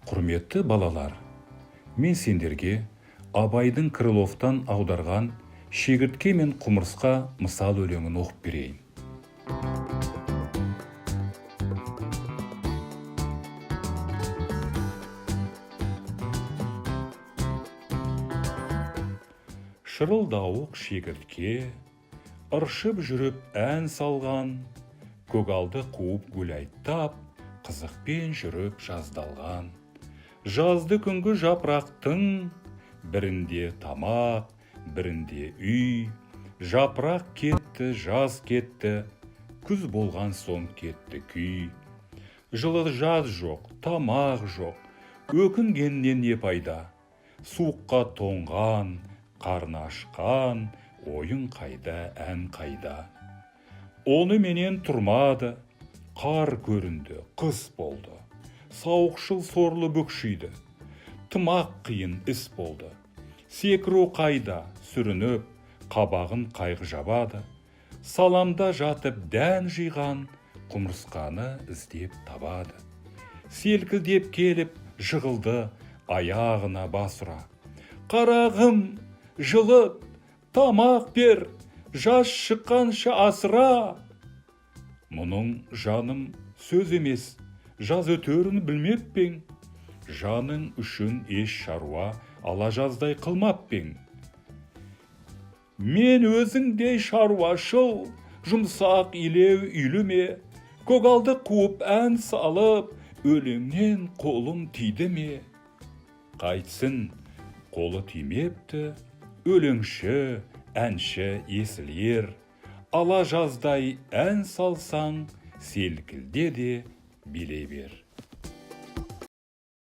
Құрметті балалар, мен сендерге Абайдың Крыловтан аударған «Шегіртке мен құмырсқа» мысал өлеңін оқып берейін. Шырылдауық шегіртке ыршып жүріп ән салған, көгалды қуып гуляйттап, қызықпен жүріп жаздалған. Жазды күнгі жапырақтың бірінде тамақ, бірінде үй. Жапырақ кетті, жаз кетті, күз болған соң кетті күй. Жылы жаз жоқ, тамақ жоқ, өкінгеннен не пайда? Суыққа тоңған, қарны ашқан, ойын қайда, ән қайда? Оны менен тұрмады, қар көрінді, қыс болды. Сауықшыл сорлы бүкшиді, тымақ қиын іс болды. Секіру қайда, сүрініп, қабағын қайғы жабады. Саламда жатып дән жиған құмырсқаны іздеп табады. Селкілдеп келіп жығылды аяғына бас ұра. Қарағым, жылыт, тамақ бер, жаз шыққанша асыра. Мұның, жаным, сөз емес, жаз өтерін білмеп пе ең? Жаның үшін еш шаруа ала жаздай қылмап па ең? Мен өзіңдей шаруашыл, жұмсақ илеу үйлі ме? Көгалды қуып ән салып, өлеңнен қолым тиді ме? Қайтсін, қолы тимепті, өлеңші, әнші есіл ер. Ала жаздай ән салсаң, селкілде де билей бер.